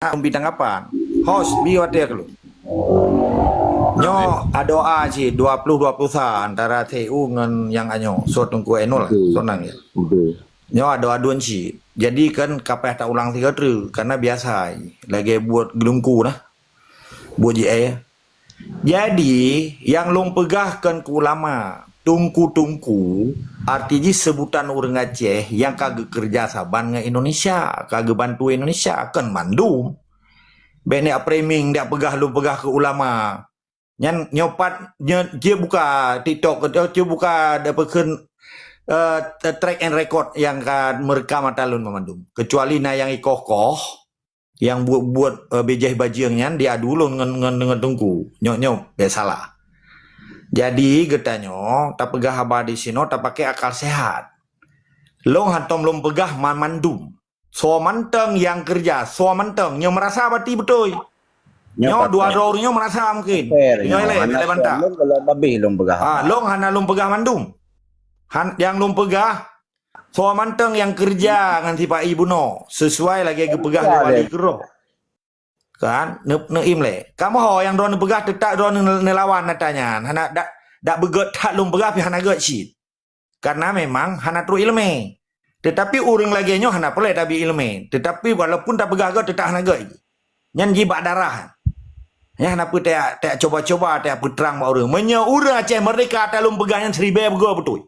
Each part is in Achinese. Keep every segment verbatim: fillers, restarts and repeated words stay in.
Bintang kapan? Host, bi watèe keu lôn. Nyoe adoa cit dua puluh dua puluh sa antara T U ngon nyang anyoe, so Teungku Ainul lah, so nang ya. Nyoe adoa dua cit. Jadi kan kapeh ta ulang tiga teru, karena biasa lagèe buet geulungku nah. Buet ji eh. Jadi, nyang lôn peugah kon keu ulama, teungku-teungku, arti jih seubutan ureueng Aceh nyang ka geukeureuja saban ngon Indonesia, ka geubantu Indonesia, kon mandum. Bèk neuk framing, neuk peugah lôn peugah keu ulama. Nyan nyoe pat, nyoe, jeuet buka TikTok, jeuet buka, peukheun, eh, track and record nyang ka meurekam ata lôn banmandum. Kecuali na nyang ikoh-koh, nyang buet-buet, eh, bijéh bajeueng nyan diadu lôn ngon, ngon, ngon teungku. Nyoe, nyoe, bèk salah. Jadi, geutanyoe tapeugah haba di sinoe tapakè akal sehat. Lôn hantom lôn peugah man-, mandum. Soe mantong nyang keureuja, soe mantong nyoe meurasa bati beutôi. Nyoe dua droe ureueng nyoe meurasa mungkin. Nyoe lé, lé bantah. Lôn kalau babeh lôn peugah. Ah, lôn hana lôn peugah mandum. Han, nyang lôn peugah, soe mantong nyang keureuja ngon sipa-i bunoe, sesuai lagèe geupeugah lé wali keudroe. Kan? Neu-, neuim lé. Kamoe ho nyang droeneuh peugah teutap droeneuh neu-, neulawan ata nyan. Hana dak, dak beugèt that lôn peugah pih hana gèt cit. Karena memang hana trok ileumèe. Tetapi ureueng lagèe nyoe hana peureulèe tabi ileumèe. Tetapi walaupun tapeugah gèt teutap hana gèt. Nyan jih bak darah. Nyan hana peue tayak, tayak cuba-cuba, tayak peutrang bak ureueng. Meunyoe ureueng Aceh Merdeka ata lôn peugah nyan siribèe beugoe beutôi.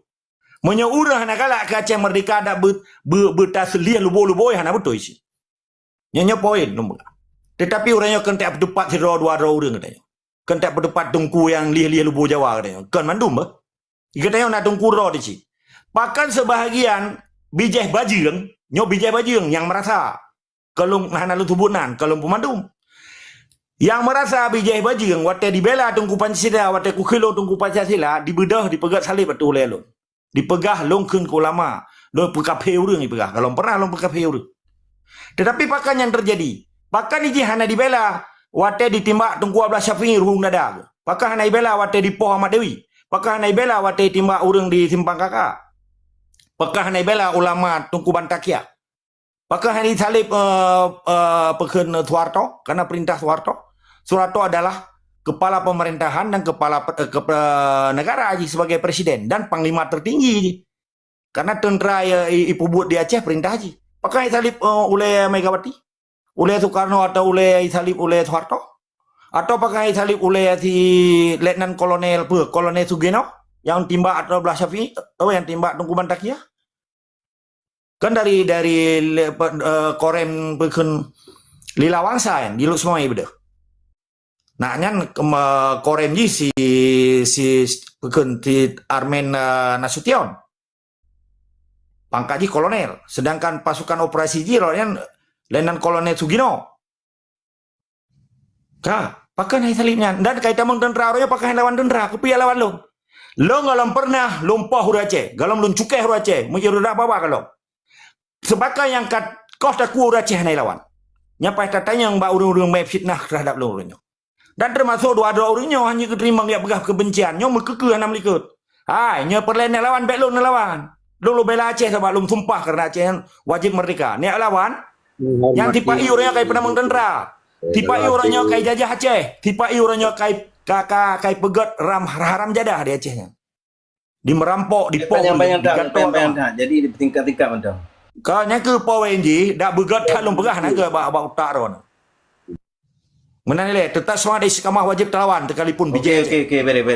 Meunyoe ureueng hana galak keu Aceh Merdeka dak beu-, beu-, beutaseulieh lubô-lubô hana beutôi cit. Nyoe, nyoe poin lôn peugah. Tetapi ureueng nyoe keuneuk peuteupat sidroe dua droe ureueng geutanyoe. Keuneuk peuteupat teungku nyang lieh-lieh lubô Jawa geutanyoe. Kon mandum bah. Geutanyoe na teungku droe di cit. Bahkan seubahagian bijéh bajeueng, nyoe bijéh bajeueng nyang meurasa. Ka lôn hana lôn seubut nan, ka lôn peumandum. Nyang meurasa bijéh bajeueng watèe dibela Teungku Pancasila, watèe kukheun lôn Teungku Pancasila, dibeudôh, dipeugèt saleb ateueh ulèe lôn. Dipeugah lôn kheun keu ulama, lôn peukafé ureueng dipeugah, ka lôn pernah lôn peukafé ureueng. Tetapi pakon nyang teujadi? Pakon jih hana dibela watèe ditimbak Teungku Abdullah Syafi'i ruhueng dada? Pakon hana dibela watèe dipoh Ahmad Dewi? Pakon hana dibela watèe ditimbak ureueng di Simpang Kaka? Pakon hana dibela ulama Teungku Bantaqiah? Pakon hana jisaleb, eh, eh, peukheun Soeharto, karena perintah Soeharto? Soeharto adalah kepala pemerintahan dan kepala pe-, eh, kepe-, negara jih sebagai presiden dan panglima tertinggi jih. Karena tentera ya, i-, ipeubuet di Aceh perintah jih. Pakon jisaleb, eh, ulèe Megawati? Ulèe Soekarno atau ulèe jisaleb ulèe Soeharto? Atau pakon jisaleb ulèe si Letnan Kolonel, peue, Kolonel Sugino nyang timbak atau Abdullah Syafi'i, atau nyang timbak Teungku Bantaqiah? Kan dari, dari le-, pe-, eh, Korem peukheun Lila Wangsa nyan, di Lhokseumawe beudôh. Nah, nyan kem-, eh, Korem jih si, si peukheun si Armen, eh, Nasution. Pangkat jih kolonel. Sedangkan pasukan operasi jih lom nyan Letnan Kolonel Sugino. Ka, pakon hana jisaleb nyan? Dan ka jitamong teuntera uroe nyoe pakon hana lawan teuntera? Keupeue jak lawan lôn? Lôn gohlom pernah lôn poh ureueng Aceh, gohlom lôn cukéh ureueng Aceh, meunyoe ureueng dak babah gohlom. Seubab nyang ka koh takue ureueng Aceh hana jilawan. Nyan paih tatanyong bak ureueng-ureueng meu'en fitnah teuhadap lôn uroe nyoe. Dan teumasok dua droe ureueng nyoe hana geuteurimong jak peugah keubencian, nyoe meukeukeuh hana meulikot. Hai, nyoe peureulèe neulawan, bèk lôn neulawan. Lôn, lôn bela Aceh sabab lôn sumpah karena Aceh nyan wajéb merdeka. Neulawan, nyang sipa-i uroe nyoe ka jipeunamong teuntera. Sipa-i uroe nyoe ka jijajah Aceh. Sipa-i uroe nyoe ka, ka, ka, ka jipeugèt ram, haram jadah di Aceh nyan. Dimerampok, dipoh, digatok. Jadi ditingkat-tingkat mantong. Ka nyan keuh poin jih, dak beugèt that lôn peugah na keuh bak, bak utak droeneuh. Meunan lé, teutap seumangat istiqamah wajéb teulawan, teukalipun bijéh. Oke, oke, oke, very, very.